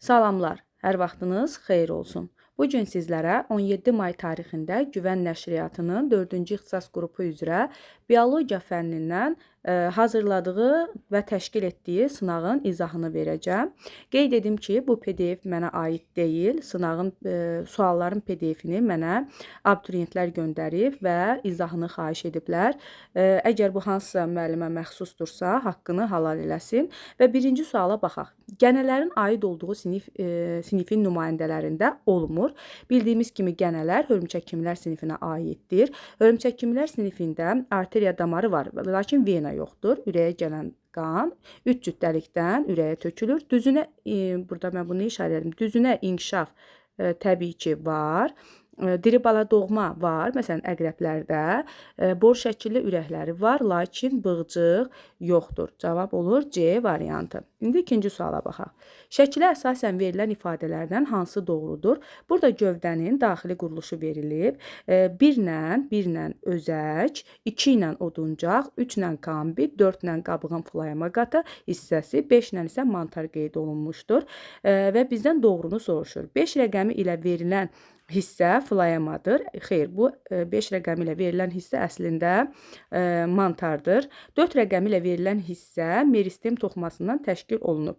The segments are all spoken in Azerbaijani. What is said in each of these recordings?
Salamlar, hər vaxtınız xeyir olsun. Bu gün sizlərə 17 may tarixində Güvən Nəşriyyatının 4-cü ixtisas qrupu üzrə biologiya fənnindən hazırladığı və təşkil etdiyi sınağın izahını verəcəm. Qeyd edim ki, bu PDF mənə aid deyil. Sınağın sualların PDF-ini mənə abituriyentlər göndərib və izahını xahiş ediblər. Əgər bu hansısa müəllimə məxsusdursa, haqqını halal eləsin. Və birinci suala baxaq. Gənələrin aid olduğu sinifin nümayəndələrində olmur. Bildiyimiz kimi gənələr hörümçəkkimlər sinifinə aiddir. Hörümçəkkimlər sinifində arteriya damarı var, lakin vena yoxdur. Ürəyə gələn qan 3 cüt dəlikdən ürəyə tökülür. Düzünə, burada mən bunu işarə edim. Düzünə inkişaf təbii ki var. Diri bala doğma var. Məsələn, əqrəblərdə bor şəkilli ürəkləri var, lakin bığcıq yoxdur. Cavab olur C variantı. İndi ikinci suala baxaq. Şəkilə əsasən verilən ifadələrdən hansı doğrudur? Burada gövdənin daxili quruluşu verilib. 1 ilə özək, 2 ilə oduncaq, 3 ilə kambi, 4 ilə qabığın floema qatı hissəsi, 5 ilə isə mantar qeyd olunmuşdur. Və bizdən doğrunu soruşur. 5 rəqəmi ilə verilən hissə floemadır. Xeyr, bu 5 rəqəmi ilə verilən hissə əslində mantardır. 4 rəqəmi ilə verilən hissə meristem toxumasından təşkil olunub.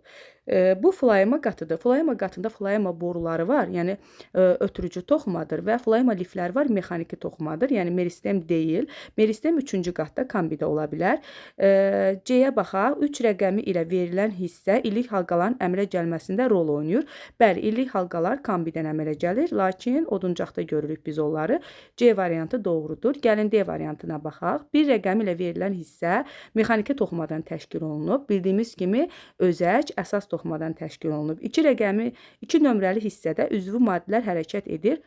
Bu floema qatıdır. Floema qatında floema boruları var, yəni ötürücü toxumadır və floema lifləri var, mexaniki toxumadır. Yəni meristem deyil. Meristem 3-cü qatda kambidə ola bilər. C-yə baxaq. 3 rəqəmi ilə verilən hissə ilik halqaların əmələ gəlməsində rol oynayır. Bəli, ilik halqalar kambidən əmələ gəlir, lakin oduncaqda görürük biz onları. C variantı doğrudur. Gəlin D variantına baxaq. 1 rəqəmi ilə verilən hissə mexaniki toxumadan təşkil olunub. Bildiyimiz kimi özək əsas toxumadan təşkil olunub. 2 rəqəmi, 2 nömrəli hissədə üzvü maddələr hərəkət edir.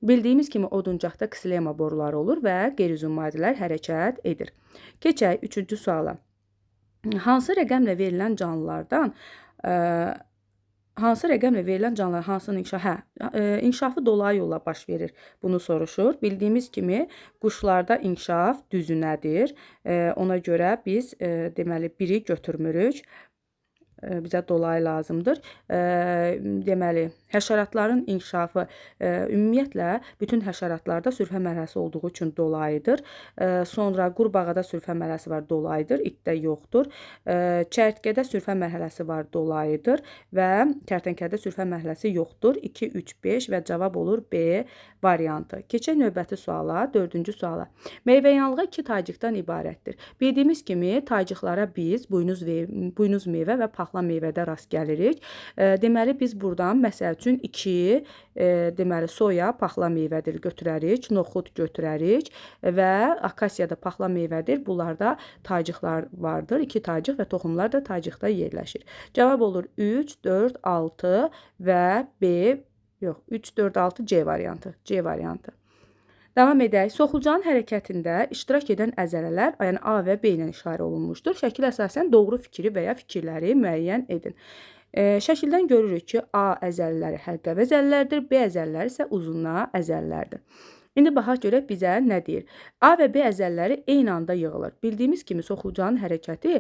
Bildiyimiz kimi oduncaqda ksilema boruları olur və qeyri-üzvü maddələr hərəkət edir. Keçək 3-cü suala. Hansı rəqəmlə verilən canlılardan hansı rəqəmlə verilən canlılar hansının inkişafı, inkişafı dolayı yolla baş verir? Bunu soruşur. Bildiyimiz kimi quşlarda inkişaf düzünədir. Ona görə biz deməli 1-i götürmürük. Bizə dolayı lazımdır. Deməli, həşəratların inkişafı ümumiyyətlə bütün həşəratlarda sürfə mərhələsi olduğu üçün dolayıdır. Sonra qurbağada sürfə mərhələsi var, dolayıdır, itdə yoxdur. Çərtkədə sürfə mərhələsi var, dolayıdır və kərtənkələdə sürfə mərhələsi yoxdur. 2, 3, 5 və cavab olur B variantı. Keçək növbəti suala, 4-cü suala. Meyvə yanlığı 2 taycıqdan ibarətdir. Bildiyimiz kimi taycıqlara biz buynuz meyvə və paxla meyvədə rast gəlirik. Deməli, biz buradan məsəl üçün 2, deməli, soya paxla meyvədir götürərik, noxud götürərik və akasiya da paxla meyvədir. Bunlarda taycıqlar vardır. 2 taycıq və toxumlar da taycıqda yerləşir. Cavab olur 3, 4, 6 və B, yox, 3, 4, 6 C variantı. C variantı. Davam edək. Soxulcanın hərəkətində iştirak edən əzələlər, yəni A və B ilə işarə olunmuşdur. Şəkilə əsasən doğru fikri və ya fikirləri müəyyən edin. Şəkildən görürük ki, A əzələləri həlqəvi əzələlərdir, B əzələləri isə uzunluğa əzələlərdir. İndi baxaq görək bizə nə deyir. A və B əzələləri eyni anda yığılır. Bildiyimiz kimi soxulcanın hərəkəti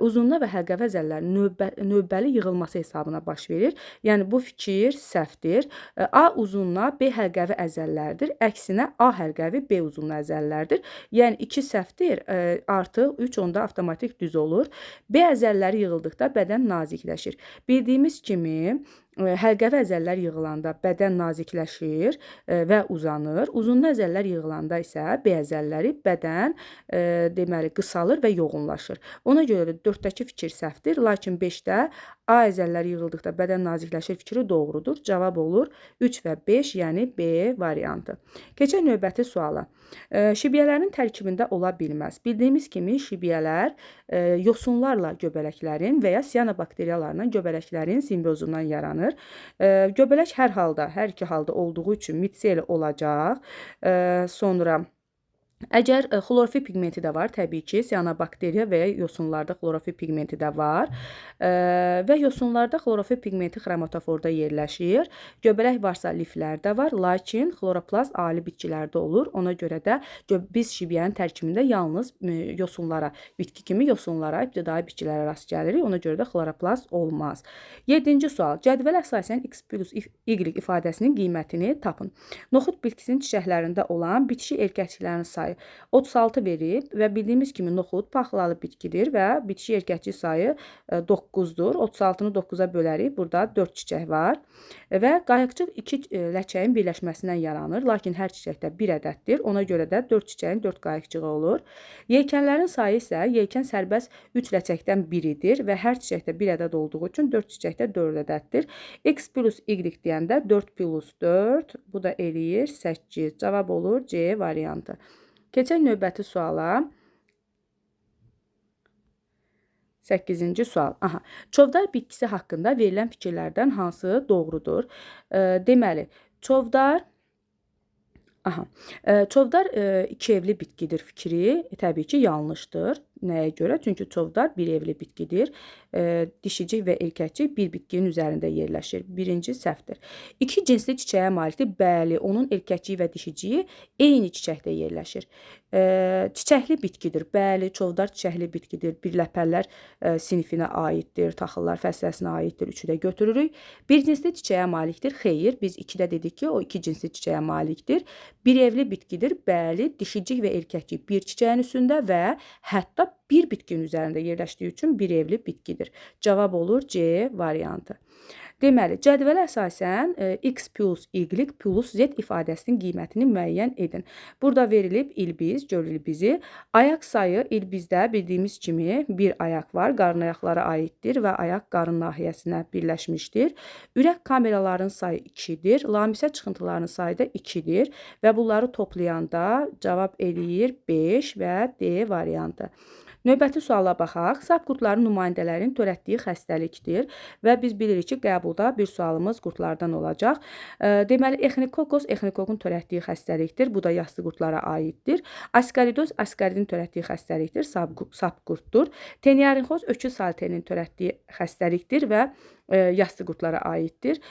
uzunluğa və həlqəvi əzələlərin növbəli yığılması hesabına baş verir. Yəni bu fikir səhvdir. A uzunluğa, B həlqəvi əzələlərdir. Əksinə A həlqəvi, B uzunluğa əzələlərdir. Yəni 2 səhvdir, artıq 3 onda avtomatik düz olur. B əzələləri yığıldıqda bədən nazikləşir. Bildiyimiz kimi həlqəvi əzələlər yığılanda bədən nazikləşir və uzanır. Uzunlu əzələlər yığılanda isə B əzələləri bədən deməli qısalır və yoğunlaşır. Ona görə də 4-dəki fikir səhvdir, lakin 5-də A əzələləri yığıldıqda bədən nazikləşir fikri doğrudur. Cavab olur 3 və 5, yəni B variantı. Keçək növbəti suala. Şibiyyələrin tərkibində ola bilməz. Bildiyimiz kimi şibiyyələr yosunlarla göbələklərin və ya siyanobakteriyalarla göbələklərin simbiozundan yaranır. Göbələk hər halda, hər iki halda olduğu üçün mitseli olacaq. Sonra Əgər xlorofil piqmenti də var, təbii ki, sianobakteriya və ya yosunlarda xlorofil piqmenti də var. Və yosunlarda xlorofil piqmenti xromatoforda yerləşir. Göbələk varsa liflərdə var, lakin xloroplast ali bitkilərdə olur. Ona görə də biz şibyənin tərkibində yalnız yosunlara, bitki kimi yosunlara, ibtidai bitkilərə rast gəlirik. Ona görə də xloroplast olmaz. 7-ci sual. Cədvələ əsasən X plus Y ifadəsinin qiymətini tapın. Noxud bitkisinin çiçəklərində olan bitişik erkəkçilərin sayı 36 verib və bildiyimiz kimi noxud paxlalı bitkidir və bitişik erkəkçi sayı 9-dur. 36-nı 9-a bölərik. Burada 4 çiçək var və qayıqçıq 2 ləçəyin birləşməsindən yaranır. Lakin hər çiçəkdə 1 ədəddir. Ona görə də 4 çiçəyin 4 qayıqçığı olur. Yelkənlərin sayı isə yelkən sərbəst 3 ləçəkdən biridir və hər çiçəkdə 1 ədəd olduğu üçün 4 çiçəkdə 4 ədəddir. X plus Y deyəndə 4 plus 4, bu da eləyir 8. Cavab olur C variantı. Keçək növbəti suala. 8-ci sual. Aha. Çovdar bitkisi haqqında verilən fikirlərdən hansı doğrudur? Deməli, çovdar Çovdar iki evli bitkidir fikri təbii ki, yanlışdır. Nəyə görə? Çünki çovdar bir evli bitkidir. Dişicik və erkəkcik bir bitkinin üzərində yerləşir. Birinci səhvdir. İki cinsli çiçəyə malikdir. Bəli, onun erkəkciyi və dişiciyi eyni çiçəkdə yerləşir. Çiçəkli bitkidir. Bəli, çovdar çiçəkli bitkidir. Bir ləpərlər sinifinə aiddir, taxıllar fəsiləsinə aiddir. Üçü də götürürük. Bir cinsli çiçəyə malikdir. Xeyr, biz ikidə dedik ki, o iki cinsli çiçəyə malikdir. Bir evli bitkidir. Bəli, dişicik və erkəkcik bir çiçəyin üstündə və hətta bir bitkinin üzərində yerləşdiyi üçün bir evli bitkidir. Cavab olur C variantı. Deməli, cədvələ əsasən X plus Y plus Z ifadəsinin qiymətini müəyyən edin. Burada verilib ilbiz, göl ilbizi. Ayaq sayı ilbizdə bildiyimiz kimi bir ayaq var, qarın ayaqlara aiddir və ayaq qarın nahiyəsinə birləşmişdir. Ürək kameraların sayı 2-dir, lamisə çıxıntılarının sayı da 2-dir və bunları toplayanda cavab eləyir 5 və D variantı. Növbəti suala baxaq. Sap qurdların nümayəndələrinin törətdiyi xəstəlikdir və biz bilirik ki, qəbulda bir sualımız qurdlardan olacaq. Deməli, exinokokos exinokokun törətdiyi xəstəlikdir. Bu da yastı qurdlara aiddir. Askaridoz askaridin törətdiyi xəstəlikdir, sap qurddur. Teniarinxoz öküz salterinin törətdiyi xəstəlikdir və yastı qurdlara aiddir.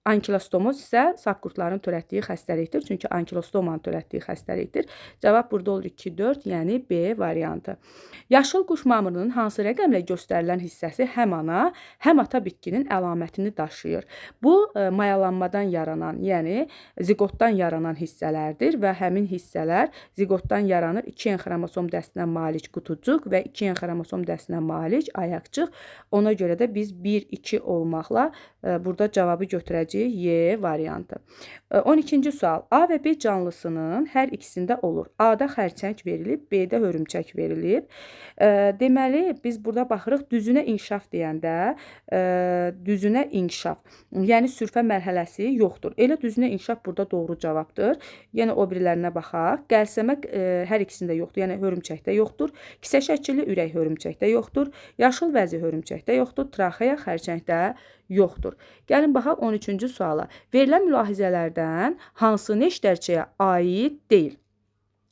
Ankilostomoz isə sap qurdların törətdiyi xəstəlikdir. Çünki ankilostomanın törətdiyi xəstəlikdir. Cavab burada olur 2, 4, yəni B variantı. Yaşıl quş mamırının hansı rəqəmlə göstərilən hissəsi həm ana, həm ata bitkinin əlamətini daşıyır? Bu, mayalanmadan yaranan, yəni ziqotdan yaranan hissələrdir və həmin hissələr ziqotdan yaranır 2N xromosom dəstinə malik qutucuq və 2N xromosom dəstinə malik ayaqcıq. Ona görə də biz 1, 2 olmaqla burada cavabı götürəcəyik. Y variantı. 12-ci sual. A və B canlısının hər ikisində olur. A-da xərçəng verilib, B-də hörümçək verilib. Deməli, biz burada baxırıq düzünə inkişaf deyəndə, düzünə inkişaf, yəni sürfə mərhələsi yoxdur. Elə düzünə inkişaf burada doğru cavabdır. Yəni o birilərinə baxaq. Qəlsəmə hər ikisində yoxdur, yəni hörümçəkdə yoxdur. Kisə şəkilli ürək hörümçəkdə yoxdur. Yaşıl vəzi hörümçəkdə yoxdur. Traxeya xərçəngdə yoxdur. Gəlin baxaq 13-cü suala. Verilən mülahizələrdən hansı neştərçəyə aid deyil?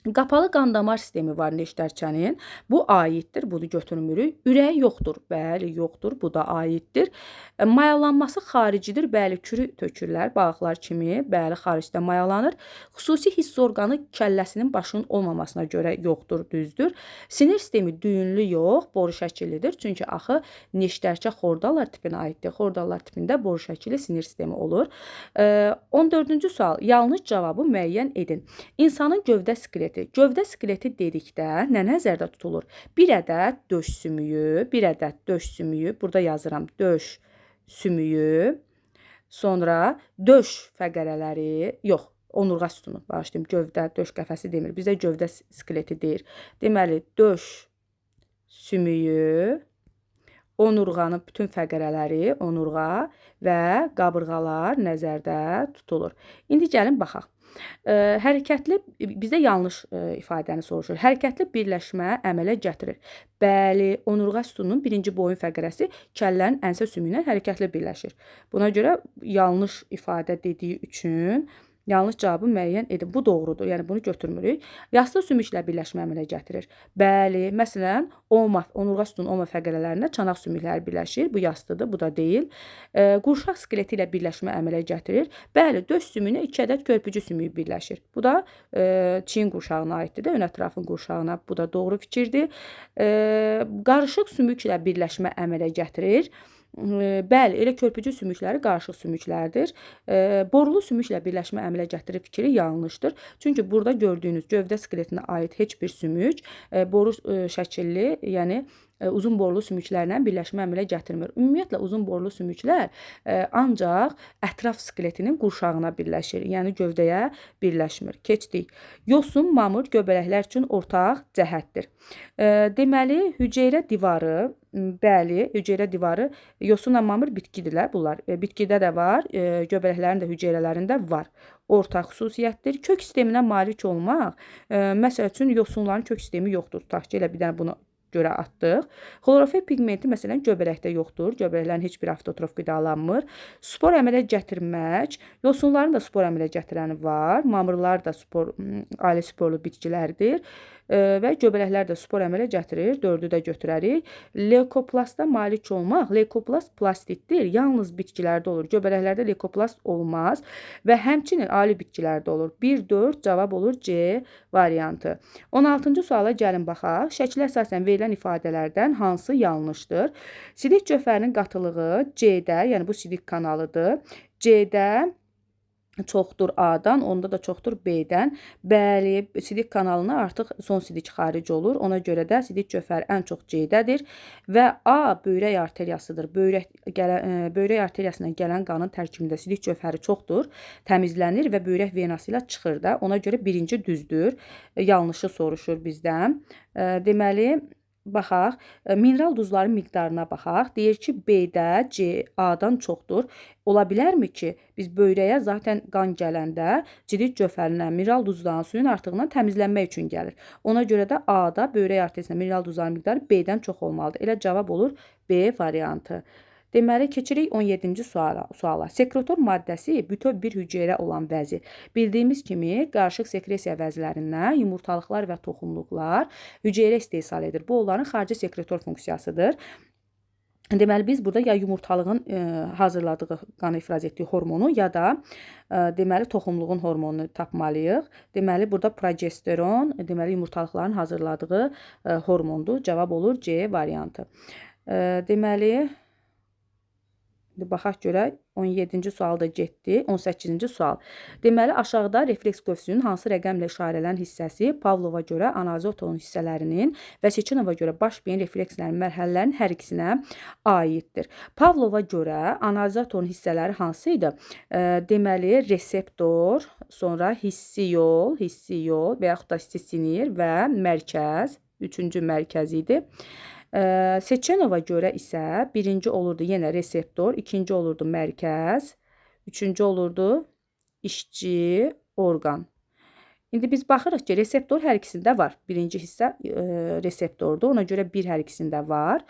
Qapalı qan damar sistemi var neştərçənin. Bu aiddir, bunu götürmürük. Ürəyi yoxdur. Bəli, yoxdur. Bu da aiddir. Mayalanması xaricidir. Bəli, kürü tökürlər balıqlar kimi. Bəli, xaricdə mayalanır. Xüsusi hiss orqanı kəlləsinin başının olmamasına görə yoxdur, düzdür. Sinir sistemi düyünlü yox, boru şəkillidir. Çünki axı neştərçə xordalar tipinə aiddir. Xordalar tipində boru şəkilli sinir sistemi olur. 14-cü sual. Yanlış cavabı müəyyən edin. İnsanın gövdə skeleti. Gövdə skeleti dedikdə nə nəzərdə tutulur? Bir ədəd döş sümüyü, bir ədəd döş sümüyü, burada yazıram döş sümüyü, sonra döş fəqərələri, yox, onurğa sütunu, bağışlayım, gövdə, döş qəfəsi demir, bizdə gövdə skeleti deyir. Deməli, döş sümüyü, onurğanın bütün fəqərələri, onurğa və qabırğalar nəzərdə tutulur. İndi gəlin baxaq. Hərəkətli, bizə yanlış ifadəni soruşur. Hərəkətli birləşmə əmələ gətirir. Bəli, onurğa sütununun birinci boyun fəqərəsi kəllənin ənsə sümüyü ilə hərəkətli birləşir. Buna görə yanlış ifadə dediyi üçün Yanlış cavabı müəyyən edin. Bu doğrudur. Yəni bunu götürmürük. Yassı sümüklə birləşmə əmələ gətirir. Bəli, məsələn, onurğa sütunun oma fəqərələrində çanaq sümükləri birləşir. Bu yastıdır, bu da deyil. Qurşaq skeleti ilə birləşmə əmələ gətirir. Bəli, döş sümüyünə 2 ədəd körpücü sümüyü birləşir. Bu da çiyin qurşağına aiddir də, ön ətrafın qurşağına. Bu da doğru fikirdir. Qarışıq sümüklə birləşmə əmələ gətirir. Bəli, elə körpücü sümükləri qarışıq sümüklərdir. Borulu sümüklə birləşmə əmələ gətirir fikri yanlışdır. Çünki burada gördüyünüz gövdə skeletinə aid heç bir sümük boru şəkilli, yəni uzun borulu sümüklərlə birləşmə əmələ gətirmir. Ümumiyyətlə, uzun borulu sümüklər ancaq ətraf skeletinin qurşağına birləşir, yəni gövdəyə birləşmir. Keçdik. Yosun, mamır, göbələklər üçün ortaq cəhətdir. Deməli, hüceyrə divarı, bəli, hüceyrə divarı, yosunla mamır bitkidirlər bunlar. Bitkidə də var, göbələklərin də hüceyrələrində var. Ortaq xüsusiyyətdir. Kök sisteminə malik olmaq, məsəl üçün, yosunların kök sistemi yoxdur. Tutaq ki, elə bir dənə bunu görə atdıq. Xlorofil pigmenti məsələn göbələkdə yoxdur. Göbələklərin heç bir avtotrof qidalanmır. Spor əmələ gətirmək, yosunların da spor əmələ gətirəni var. Mamırlar da spor, ailə sporlu bitkilərdir. Və göbələklər də spor əmələ gətirir. 4-ü də götürərik. Leukoplasta malik olmaq, leukoplast plastiddir. Yalnız bitkilərdə olur. Göbələklərdə leukoplast olmaz və həmçinin ali bitkilərdə olur. 1, 4 cavab olur C variantı. 16-cı suala gəlin baxaq. Şəklə əsasən verilən ifadələrdən hansı yanlışdır? Sidik cövhərinin qatılığı C-də, yəni bu sidik kanalıdır. C-də çoxdur A-dan, onda da çoxdur B-dən. Bəli, sidik kanalına artıq son sidik xaric olur. Ona görə də sidik cövhəri ən çox C-dədir və A böyrək arteriyasıdır. Böyrək arteriyasından gələn qanın tərkibində sidik cövhəri çoxdur, təmizlənir və böyrək venası ilə çıxır da. Ona görə birinci düzdür. Yanlışı soruşur bizdən. Deməli, baxaq, mineral duzların miqdarına baxaq. Deyir ki, B-də C A-dan çoxdur. Ola bilərmi ki, biz böyrəyə zaten qan gələndə sidik cövhərindən, mineral duzların suyun artığından təmizlənmək üçün gəlir. Ona görə də A-da böyrək arteriyasında mineral duzların miqdarı B-dən çox olmalıdır. Elə cavab olur B variantı. Deməli, keçirik 17-ci suala. Sekretor maddəsi bütöv bir hüceyrə olan vəzi. Bildiyimiz kimi, qarışıq sekresiya vəzilərindən yumurtalıqlar və toxumluqlar hüceyrə istehsal edir. Bu, onların xarici sekretor funksiyasıdır. Deməli, biz burada ya yumurtalığın hazırladığı, qanı ifraz etdiyi hormonu, ya da deməli, toxumluğun hormonunu tapmalıyıq. Deməli, burada progesteron, deməli, yumurtalıqların hazırladığı hormondur. Cavab olur C variantı. Deməli, baxaq görək, 17-ci sual da getdi, 18-ci sual. Deməli, aşağıda refleks qövsünün hansı rəqəmlə işarələn hissəsi Pavlova görə analizatorun hissələrinin və Seçenova görə baş beyin reflekslərinin mərhələlərinin hər ikisinə aiddir. Pavlova görə analizatorun hissələri hansı idi? Deməli, reseptor, sonra hissi yol və yaxud da hissi sinir və mərkəz, üçüncü mərkəz idi. Seçenova görə isə birinci olurdu yenə reseptor, ikinci olurdu mərkəz, üçüncü olurdu işçi orqan. İndi biz baxırıq ki, reseptor hər ikisində var. Birinci hissə reseptordur, ona görə bir hər ikisində var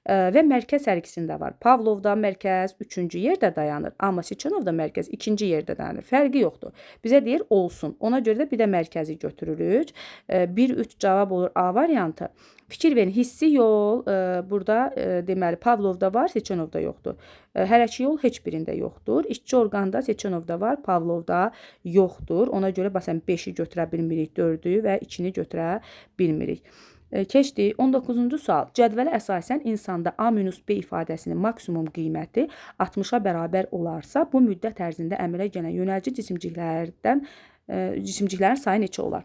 və mərkəz hər ikisində var. Pavlovda mərkəz üçüncü yerdə dayanır, amma Seçenovda mərkəz ikinci yerdə dayanır. Fərqi yoxdur. Bizə deyir olsun. Ona görə də bir də mərkəzi götürürük. 1-3 cavab olur A variantı. Fikir verin, hissi yol burada deməli Pavlovda var, Seçenovda yoxdur. Hərəki yol heç birində yoxdur. İşçi orqanda Seçenovda var, Pavlovda yoxdur. Ona görə məsələn 5-i götürə bilmirik, 4-ü və 2-ni götürə bilmirik. Keçdik 19-cu sual. Cədvələ əsasən insanda A-B ifadəsinin maksimum qiyməti 60-a bərabər olarsa, bu müddət ərzində əmələ gələn yönəlici cisimciklərin sayı neçə olar?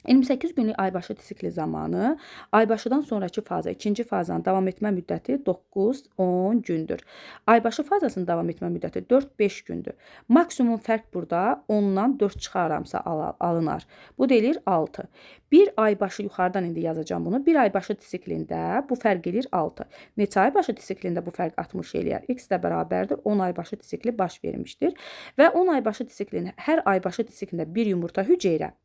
28 günlük aybaşı sikli zamanı aybaşıdan sonraki faza, ikinci fazanın davam etmə müddəti 9-10 gündür. Aybaşı fazasının davam etmə müddəti 4-5 gündür. Maksimum fərq burada 10-dan 4 çıxaramsa alınar. Bu da eləyir 6. Bir aybaşı, yuxarıdan indi yazacağım bunu. Bir aybaşı siklində bu fərq eləyir 6. Neçə aybaşı siklində bu fərq 60 eləyər? X də bərabərdir. 10 aybaşı sikli baş vermişdir. Və 10 aybaşı siklinin hər aybaşı siklində bir yumurta hüceyrə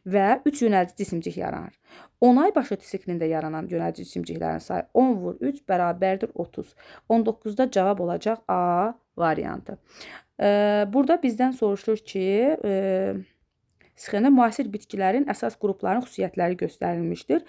və 3 yönəlici cisimcik yaranır. 10 aybaşı siklində yaranan yönəlici cisimciklərin sayı 10 vur 3 bərabərdir 30. 19-da cavab olacaq A variantı. Burada bizdən soruşur ki, sxemdə müasir bitkilərin əsas qruplarının xüsusiyyətləri göstərilmişdir.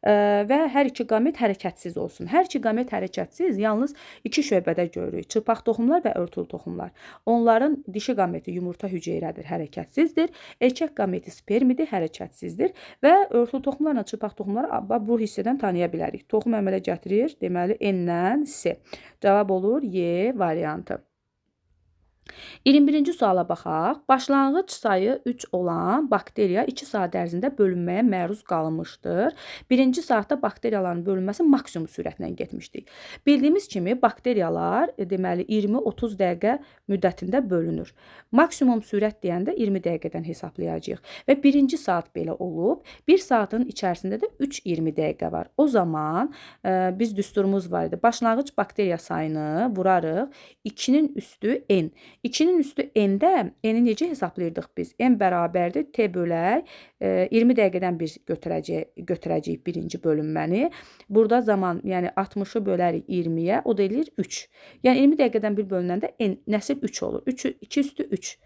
Və hər iki qamet hərəkətsiz olsun. Hər iki qamet hərəkətsiz yalnız iki şöbədə görürük. Çılpaq toxumlar və örtülü toxumlar. Onların dişi qameti yumurta hüceyrədir, hərəkətsizdir. Erkək qameti spermidir, hərəkətsizdir. Və örtülü toxumlarla çılpaq toxumları bu hissədən tanıya bilərik. Toxum əmələ gətirir, deməli N-dən S. Cavab olur Y variantı. 21-ci suala baxaq. Başlanğıc sayı 3 olan bakteriya 2 saat ərzində bölünməyə məruz qalmışdır. Birinci saatda bakteriyaların bölünməsi maksimum sürətlə getmişdik. Bildiyimiz kimi bakteriyalar deməli 20-30 dəqiqə müddətində bölünür. Maksimum sürət deyəndə 20 dəqiqədən hesablayacağıq. Və birinci saat belə olub. Bir saatın içərisində də 3-20 dəqiqə var. O zaman biz düsturumuz var idi. Başlanğıc bakteriya sayını vurarıq. 2-nin üstü n. 2-nin üstü n-də n-i necə hesablayırdıq biz? N bərabərdir T bölək 20 dəqiqədən bir götürəcəyik birinci bölünməni. Burada zaman, yəni 60-ı bölərik 20-yə, o da eləyir 3. Yəni 20 dəqiqədən bir bölünəndə n nəsil 3 olur. 3, 2 üstü 3.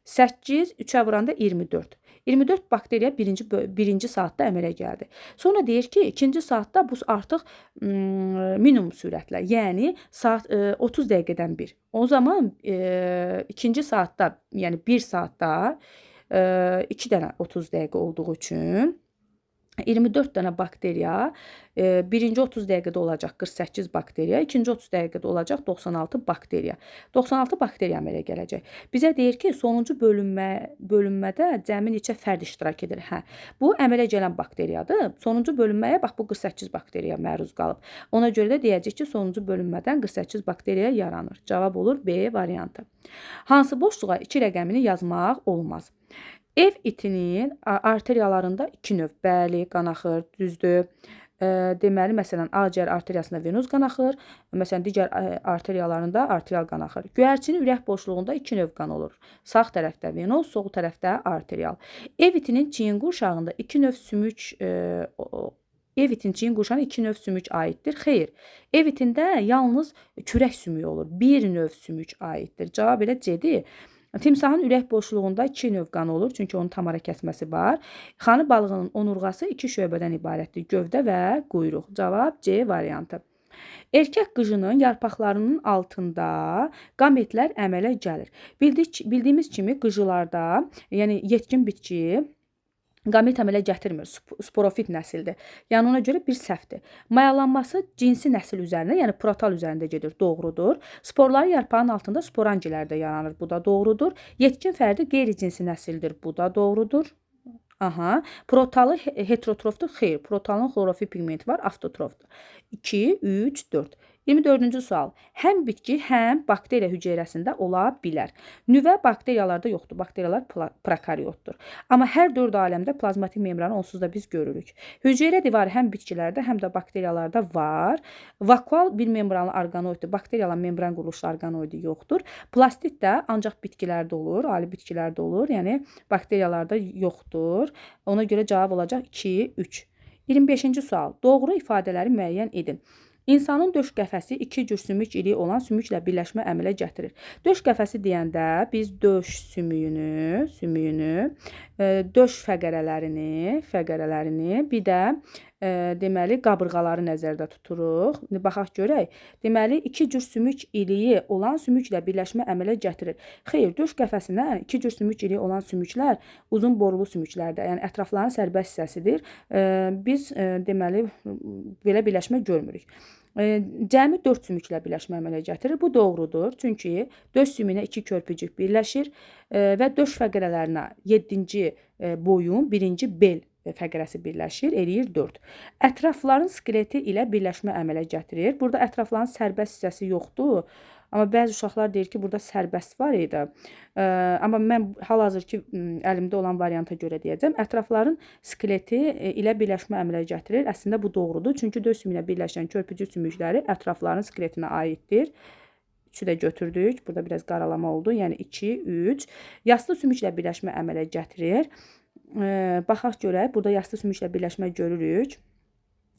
8, 3-ə vuranda 24. 24 bakteriya birinci saatda əmələ gəldi. Sonra deyir ki, ikinci saatda bu artıq minimum sürətlə, yəni saat 30 dəqiqədən bir. O zaman ikinci saatda, yəni bir saatda 2 dənə 30 dəqiqə olduğu üçün 24 dənə bakteriya, birinci 30 dəqiqədə olacaq 48 bakteriya, ikinci 30 dəqiqədə olacaq 96 bakteriya. 96 bakteriya əmələ gələcək. Bizə deyir ki, sonuncu bölünmədə cəmi neçə fərd iştirak edir? Hə, bu əmələ gələn bakteriyadır. Sonuncu bölünməyə bax bu 48 bakteriya məruz qalıb. Ona görə də deyəcək ki, sonuncu bölünmədən 48 bakteriya yaranır. Cavab olur B variantı. Hansı boşluğa 2 rəqəmini yazmaq olmaz? Ev itinin arteriyalarında 2 növ, bəli, qan axır, düzdür. Deməli, məsələn, ağciyər arteriyasında venoz qan axır, məsələn, digər arteriyalarında arterial qan axır. Göyərçinin ürək boşluğunda 2 növ qan olur. Sağ tərəfdə venoz, sol tərəfdə arterial. Ev itinin çiyin qurşağında 2 növ sümük, ev itinin çiyin qurşağına 2 növ sümük aiddir. Xeyr, ev itində yalnız kürək sümüyü olur. 1 növ sümük aiddir. Cavab elə C-dir. Timsahın ürək boşluğunda 2 növ qan olur, çünki onun tamara kəsməsi var. Xanı balığının onurğası 2 şöbədən ibarətdir, gövdə və quyruq. Cavab C variantı. Erkək qıcının yarpaqlarının altında qametlər əmələ gəlir. Bildiyimiz kimi qıcılarda, yəni yetkin bitki qamet əmələ gətirmir, sporofit nəsildir. Yəni ona görə bir səhvdir. Mayalanması cinsi nəsil üzərində, yəni protal üzərində gedir, doğrudur. Sporları yarpağın altında sporangilərdə yaranır, bu da doğrudur. Yetkin fərdi qeyri-cinsi nəsildir, bu da doğrudur. Aha, protalı heterotrofdur, xeyr, protalın xlorofil pigmenti var, avtotrofdur. 2, 3, 4. 24-cü sual. Həm bitki, həm bakteriya hüceyrəsində ola bilər. Nüvə bakteriyalarda yoxdur. Bakteriyalar prokaryotdur. Amma hər dörd aləmdə plazmatik membranı onsuz da biz görürük. Hüceyrə divarı həm bitkilərdə, həm də bakteriyalarda var. Vakual bir membranlı orqanoiddir. Bakteriyaların membran quruluşlu orqanoidi yoxdur. Plastit də ancaq bitkilərdə olur, ali bitkilərdə olur. Yəni bakteriyalarda yoxdur. Ona görə cavab olacaq 2, 3. 25-ci sual. Doğru ifadələri müəyyən edin. İnsanın döş qəfəsi iki cür sümük iliyi olan sümüklə birləşmə əmələ gətirir. Döş qəfəsi deyəndə biz döş sümüyünü, döş fəqərələrini, bir də deməli qabırğaları nəzərdə tuturuq. İndi baxaq görək. Deməli iki cür sümük iliyi olan sümüklə birləşmə əmələ gətirir. Xeyr, döş qəfəsinə iki cür sümük iliyi olan sümüklər uzun borulu sümüklərdir. Yəni ətrafların sərbəst hissəsidir. Biz deməli belə birləşmə görmürük. Cəmi 4 sümüklə birləşmə əmələ gətirir. Bu doğrudur. Çünki döş sümüyünə 2 körpücük birləşir və döş fəqərələrinə 7-ci boyun, 1-ci bel fəqərəsi birləşir, eləyir 4. Ətrafların skeleti ilə birləşmə əmələ gətirir. Burada ətrafların sərbəst hissəsi yoxdur. Amma bəzi uşaqlar deyir ki, burada sərbəst var idi. Amma mən hal-hazırki əlimdə olan varianta görə deyəcəm. Ətrafların skeleti ilə birləşmə əmələ gətirir. Əslində bu doğrudur. Çünki döş sümüyünə birləşən körpücük sümükləri ətrafların skeletinə aiddir. 3-ü də götürdük. Burada biraz qaralama oldu. Yəni 2, 3. Yaslı sümüklə birləşmə əmələ gətirir. Baxaq görək. Burada yaslı sümüklə birləşmə görürük.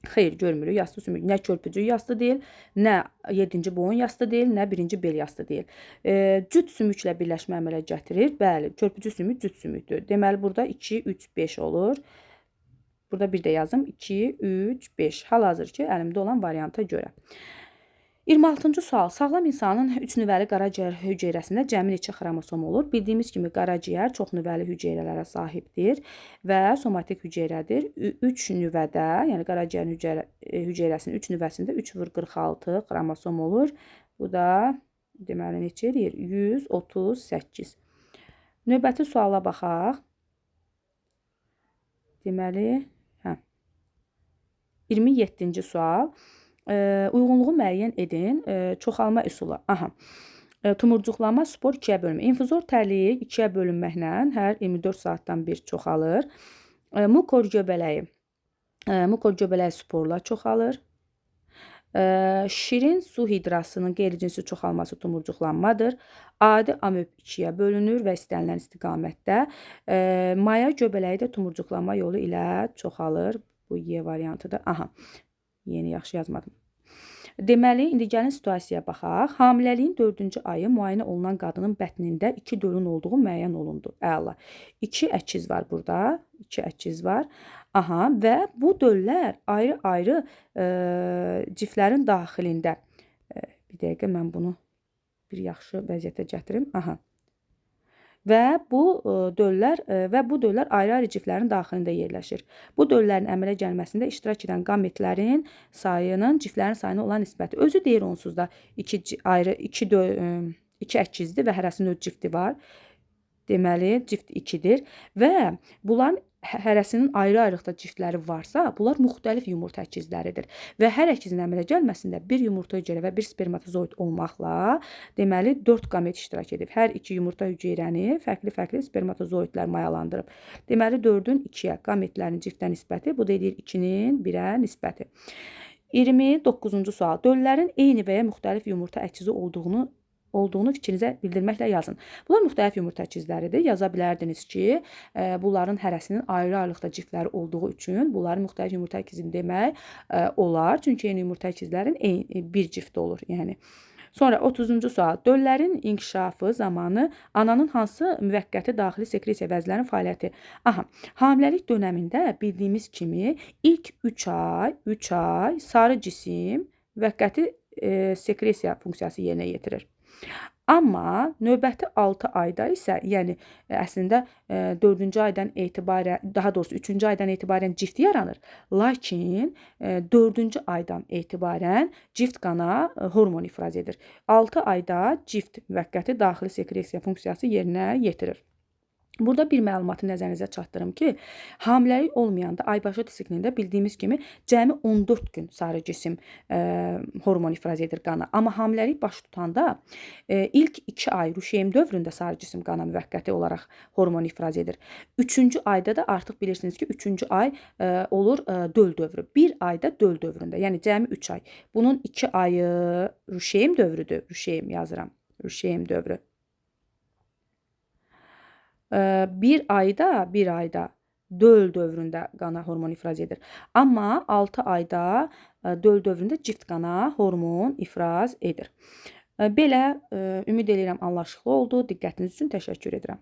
Xeyr, görmürük. Yastı sümük nə körpücük yastı deyil, nə 7-ci boyun yastı deyil, nə 1-ci bel yastı deyil. Cüt sümüklə birləşmə əmələ gətirir. Bəli, körpücük sümük cüt sümükdür. Deməli, burada 2, 3, 5 olur. Burada bir də yazım. 2, 3, 5. Hal-hazır ki, əlimdə olan varianta görə. 26-cı sual. Sağlam insanın 3 nüvəli qaraciyər hüceyrəsində cəmi neçə xromosom olur? Bildiyimiz kimi qaraciyər çox nüvəli hüceyrələrə sahibdir və somatik hüceyrədir. 3 nüvədə, yəni qaraciyər hüceyrəsinin 3 nüvəsində 3,46 xromosom olur. Bu da deməli neçə eləyir? 138. Növbəti suala baxaq. Deməli, 27-ci sual. Uyğunluğu müəyyən edin. Çoxalma üsulu. Aha. Tumurcuqlama spor ikiyə bölünmə. İnfuzor təliyi ikiyə bölünməklə hər 24 saatdan bir çoxalır. Mukor göbələyi. Mukor göbələyi sporla çoxalır. Şirin su hidrasının qeyri-cinsi çoxalması tumurcuqlanmadır. Adi amöb ikiyə bölünür və istənilən istiqamətdə. Maya göbələyi də tumurcuqlanma yolu ilə çoxalır. Bu Y variantıdır. Aha. Yeni yaxşı yazmadım. Deməli, indi gəlin situasiyaya baxaq. Hamiləliyin 4-cü ayı müayinə olunan qadının bətnində 2 dölün olduğu müəyyən olundu. Əla. 2 əkiz var burada. 2 əkiz var. Aha, və bu döllər ayrı-ayrı ciflərin daxilində. Bir dəqiqə mən bunu bir yaxşı vəziyyətə gətirim. Aha. Və bu döllər ayrı-ayrı ciflərin daxilində yerləşir. Bu döllərin əmələ gəlməsində iştirak edən qametlərin sayının ciflərin sayına olan nisbəti. Özü deyir onsuz da iki əkizdir və hərəsinin öz cifti var. Deməli, cift 2-dir və bunların hərəsinin ayrı-ayrılıqda ciftləri varsa, bunlar müxtəlif yumurta əkizləridir. Və hər əkizin əmələ gəlməsində bir yumurta hüceyrə və bir spermatozoid olmaqla, deməli, 4 qamet iştirak edib. Hər iki yumurta hüceyrəni fərqli-fərqli spermatozoidlər mayalandırıb. Deməli, 4-ün 2-yə qametlərin ciftə nisbəti, bu da eləyir 2-nin 1-ə nisbəti. 29-cu sual. Döllərin eyni və ya müxtəlif yumurta əkizi olduğunu fikrinizə bildirməklə yazın. Bunlar müxtəlif yumurta əkizləridir. Yaza bilərdiniz ki, bunların hərəsinin ayrı-ayrılıqda cifləri olduğu üçün bunların müxtəlif yumurta əkizini demək olar. Çünki eyni yumurta əkizlərin bir cifti olur. Yəni. Sonra 30-cu sual. Döllərin inkişafı zamanı ananın hansı müvəqqəti daxili sekresiya vəzlərinin fəaliyyəti? Aha, hamiləlik dönəmində bildiyimiz kimi ilk 3 ay sarı cisim müvəqqəti sekresiya funksiyası yerinə yetirir. Amma növbəti 6 ayda isə, yəni əslində 4-cü aydan etibarən, daha doğrusu 3-cü aydan etibarən cift yaranır. Lakin 4-cü aydan etibarən cift qana hormon ifraz edir. 6 ayda cift müvəqqəti daxili sekresiya funksiyası yerinə yetirir. Burada bir məlumatı nəzərinizə çatdırım ki, hamiləlik olmayanda aybaşı siklində bildiyimiz kimi cəmi 14 gün sarı cisim hormon ifraz edir qana. Amma hamiləlik baş tutanda ilk 2 ay rüşeym dövründə sarı cisim qana müvəqqəti olaraq hormon ifraz edir. 3-cü ayda da artıq bilirsiniz ki, 3-cü ay olur döl dövrü. 1 ayda döl dövründə, yəni cəmi 3 ay. Bunun 2 ayı rüşeym dövrüdür. Rüşeym yazıram. Rüşeym dövrü. Bir ayda döl dövründə qana hormon ifraz edir. Amma 6 ayda döl dövründə cift qana hormon ifraz edir. Belə ümid eləyirəm anlaşıqlı oldu. Diqqətiniz üçün təşəkkür edirəm.